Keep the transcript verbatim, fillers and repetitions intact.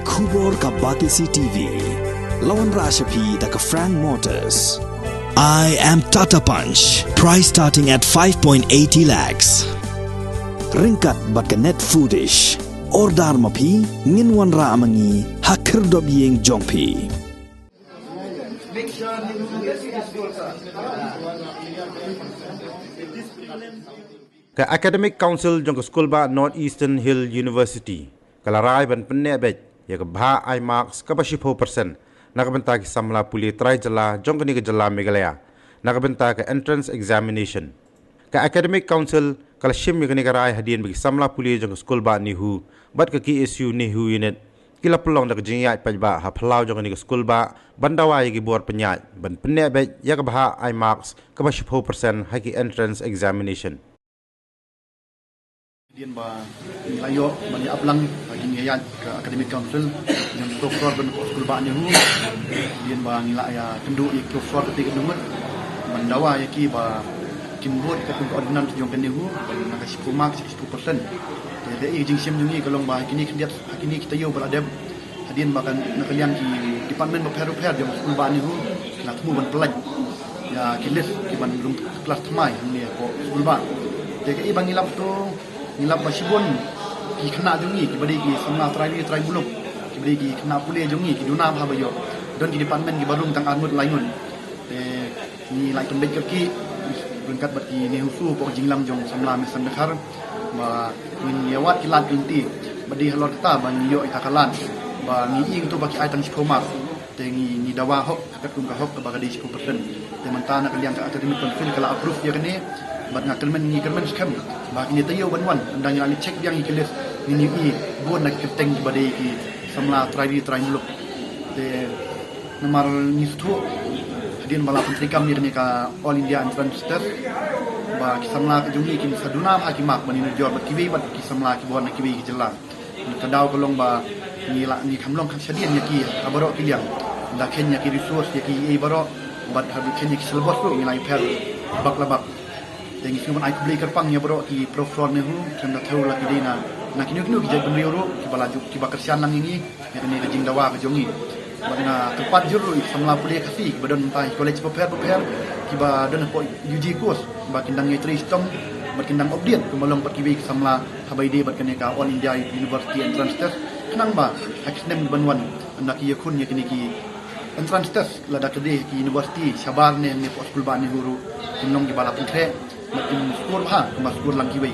Khubor ka Batesi T V. La wanrah sha phi da ka Frank Motors. I am Tata Punch. Price starting at five point eighty lakhs. Ryngkat bad ka Net Foodish. Order ma phi, ngin wanrah ma ngi ha khyrdop ïing jong phi. Ka Academic Council jong ka Skulbah North Eastern Hill University ka la rai ban pynneh beit ïa ka bhah ai marks kaba shiphew percent na ka bynta ki samla pule trai jylla jong kane ka jylla Meghalaya na ka bynta ka entrance examination. Ka Academic Council ka la shim ïa kane ka rai hadien ba ki samla pule jong ka Skulbah NEHU bad ka K S U NEHU Unit ki la pynlong da ka jingïaid paidbah ha phyllaw jong kane ka skulbah ban dawa ïa ki bor pynïaid ban pynneh beit ïa ka bhah ai marks kaba shiphew percent ha ki entrance examination. Hadien ba ngi la ïoh ban ïa aplang ha ki ïaid ka Academic Council jong ki professor jong ka Skulbah NEHU. Hadien ba ngi la ïa kynduh ïa ki professor kata ka ngut ban dawa ïa ki ba kin bud katkum ka ordinance jong ka NEHU ban na ka shiphew marks, shiphew percent. Te da i jingshim jong ngi ka long ba ha kine ki khyndiat, ha kine ki taïew ba la dep, hadien ba kan na ka liang ki department bapher bapher jong ka Skulbah NEHU la thmu ban pyllait ïa ki list ki ban rung klas thymmai hangne hapoh skulbah. Te ka i ba ngi lap to, ngi lap ba shibun ki khynnah jong ngi kiba dei ki samla trai ri trai muluk, kiba dei ki khynnah pule jong ngi ki duna bha ba ïoh don ki department kiba rung tang ar ngut lai ngut. Te ngi la ïa pynbeit kyrkieh ryngkat bad ki NEHUSU hapoh ka jingïalam jong samla Mister Dkhar ba ngin ïa wad ki lad ki lynti ba dei halor kata ba ngi ïoh ïa ka lad ba ngi ïeng to ba ki ai tang shiphew marks. Te ngi, ngi dawa hok katkum ka hok kaba ka dei shiphew percent. Te mynta na ka liang ka Academic Council ka la approve ïa kane bad nga kyrmen, ngi kyrmen skhem ba kine taïew ban wan ynda ngi la leit check biang ïa ki list ngin ïohi bun na ki kyrteng kiba dei ki samla trai ri trai muluk. Te namar ngi sngewthuh hadien ba la pyntreikam ïa kane ka All India Entrance Test ba ki samla ka jong ngi kin sa duna bha ki mark ban ïanujor bad kiwei bad ki samla kiba wan na kiwei ki jylla. Ka daw ka long ba ngi la, ngi kham long kham shadien ïa ki ha baroh ki liang. Da kheiñ ïa ki resource ïa ki ei baroh bad ha kheiñ ïa ki syllabus ruh ngi la ïapher bak la bak. Te ngi sngewbha ban ai khublei kyrpang ïa baroh ki professor NEHU, khlem da thew la ki dei na, na kino kino ki jaitbynriew ruh kiba la ju, kiba kyrshan lang ïa ngi ïa kane ka jingdawa ka jong ngi. Bad nga kyrpad jur ruh ïa ki samla pule Khasi kiba don mynta ha ki college bapher bapher kiba don hapoh U G course ba kin dang ïatrei shitom bad kin dang update kumba long pat kiwei ki samla haba ïadei bad kane ka All India University Entrance Test. Khnang ba ha ki snem ban wan ynda ki ïakhun ïa kine ki entrance test lada ka dei ha ki university shabar ne, ne hapoh skulbah NEHU ruh kin long kiba la pynkhreh bad kin score bha kumba score lang kiwei.